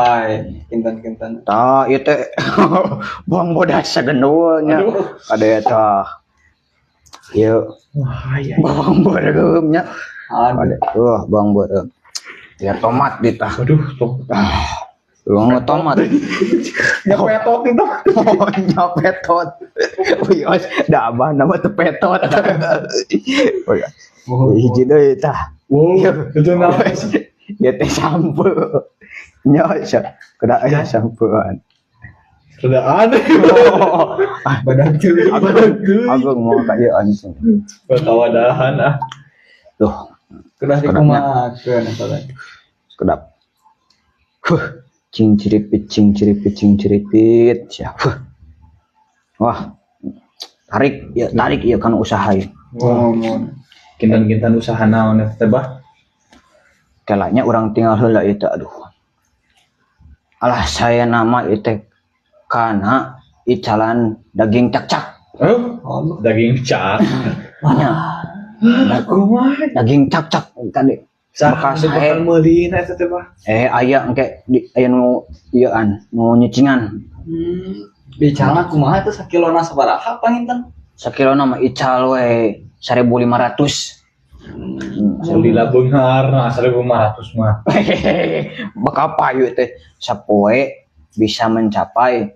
Sampai kinten-kinten. Tah, ieu teh bawang bodas sagendul nya. Ada tah. Ieu Wah, iya. bawang beureum nya. Aduh. Ada tuh bawang beureum. Ya, tomat di tah. Waduh, tuh. Ah, bawang tomat. Ya, petot itu. Oh, nyapetot. Wios, da abah nama teu petot. Oh ya. Hiji deui tah. Wow, itu nama. Ya teh sampeu. Nya sia, kedah aya sampean. Rada aneh. Ah, Badan cuy. aku mau ka ieu anjing. Bakawadahan ah. Tuh, Kedah dikumakeun eta teh. Kedap. Huh, cing ciripit, cing ciripit, cing ciripit. Sia. Huh. Wah. Tarik ya, tarik ya kan usaha ya. Wah, Ngomong. Kinten-kinten usaha naon eta teh, Bah? Kelanya orang tinggal heula itu, aduh. Alah, saya nama itu kana icalan daging cak-cak. Oh, daging cak. Nya, Kumaha? Daging cak-cak tadi. Saha Bekas nu bakal meulina eta teh, Bah? Eh, aya engke di aya nu ieuan, nu nyicingan. Bicara kumaha itu, sakilona sabaraha panginten? Sakilona mah ical we 1500. Salila beunghar, nah 1500 mah. Bakal payu teh sapoe bisa mencapai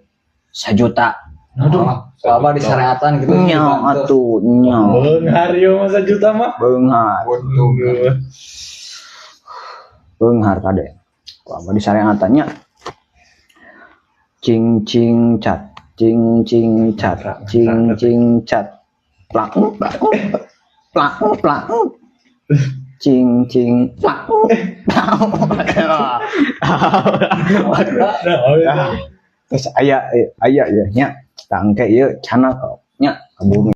1 juta. Aduh, Apa disareatan gitu? Nya atuh nya. Beunghar ieu mah 1 juta mah. Beunghar. Waduh. Beunghar kade. Ku abah disareatan nya. Cing cing cat, cing cing cat, cing cing cat. Plak plak plak plak. Cing cing plak plak. Nah, oh, iya. Terus aya aya ya nya tangke ieu cana nya ka bumi.